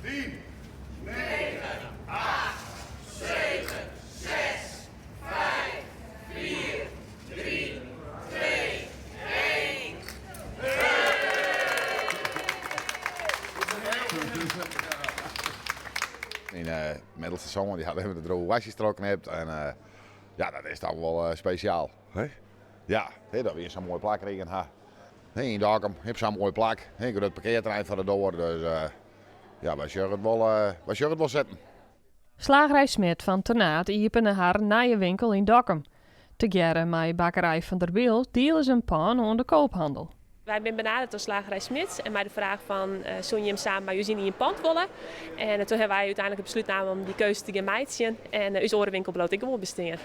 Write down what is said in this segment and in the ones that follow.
10, 9, 8, 7, 6, 5, 4, 3, 2, 1. Myn middelste soan dy hat even de droege wasjes trochknipt en ja, dat is toch wol spesjaal. Ja, dat wy sa'n moai plak krigen ha. Yn Dokkum, op sa'n moai plak, in grut parkearterrein foar de doar, dus ja, wy sjogge it wol, wy sjogge it wol sitten. Slagerij Smit fan Ternaard iepene har nije winkel yn Dokkum. Tegearre mei bakkerij Van der Wiel diele se in pân oan de Koophandel. Wy binne benaderd troch Slagerij Smit en mei de fraach fan soene jim samen mei ús yn ien pand wolle? En toen hawwe wy úteinlik it beslút naam om dy keuze te gean meitsjen en ús oare winkel bliuwt ek gewoan bestean.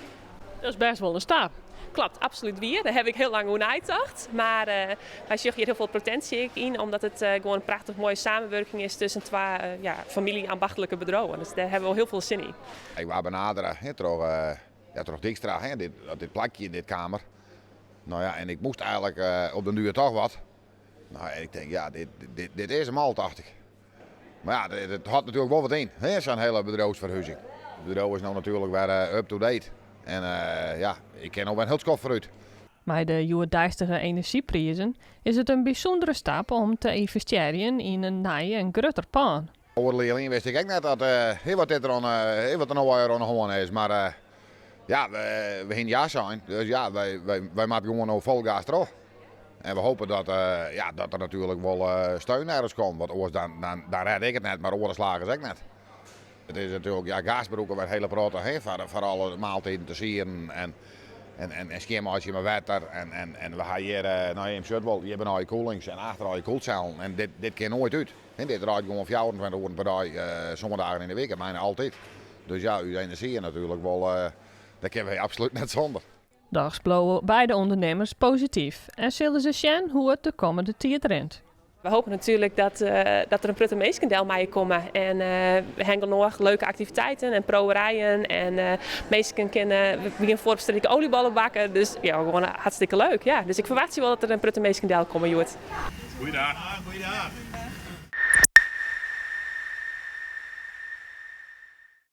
Dat is bêst wol in stap. Klopt, absolút wier. Dêr haw ik hiel lang oer neitocht. Mar wy sjogge hjir hiel folle potinsje ek yn, omdat it gewoan in prachtich moaie samenwurking is tusken twa ja, famylje-ambachtlike bedriuwen. Dus dêr hawwe we wol hiel folle sin yn. Ik waard benadere troch, ja, troch Dijkstra, hè, dit, dit plakje yn dit kamer. Nou ja, en ik moast eigenlijk op den duer toch wat. Nou, en ik denk, ja, dit, dit, dit is hem al, dacht ik. Mar ja, it hâldt natuerlik wol wat yn, sa'n hiele bedriuwsferhuzing. It bedriuw is no natuerlik wer up to date. En ja, ik kin no wer in hiel skoft foarút. Mei de hjoeddeistige enerzjyprizen is it in bysûndere stap om te ynvestearjen yn in nij en grutter pân. Oardel jier lyn wist ik ek net dat, wat dit der oan, wat der no allegear oan de hân is. Mar ja, we hiene ja sein, dus ja, wy moatte gewoan no fol gas troch. En we hopen dat, ja, dat der natuerlik wol steun ergens komt, want oars dan, dan, dan red ik it net, mar oare slagers ek net. It is natuerlik, ja, gas brûke wy in hiele protte, hè, foar, foar alle maaltiden te sieren en, en, en, en skjinmeitsje mei wetter. En, en, en we ha hjir, no jim sjogge it wol, hjir binne allegear koelings en achter allegear koelsellen en dit, dit kin noait út. Hè, dit draait gewoan 24 oeren per dei, sân dagen yn de wike, bijna altyd. Dus ja, ús enerzjy is natuerlik wol, dêr kinne wy absolút net sûnder. Dochs bliuwe beide ûndernimmers posityf en sille se sjen hoe't it de kommende tiid rint. We hopen natuerlik dat, dat der in protte minsken del meie komme. En we hawwe genôch leuke aktiviteiten en proeverijen. En minsken kinne, we gean foar op strjitte oliebollen bakke. Dus ja, gewoan hartstikke leuk. Ja. Dus ik ferwachtsje wol dat der in protte minsken delkomme hjoed. Goeiedag. Goeiedag.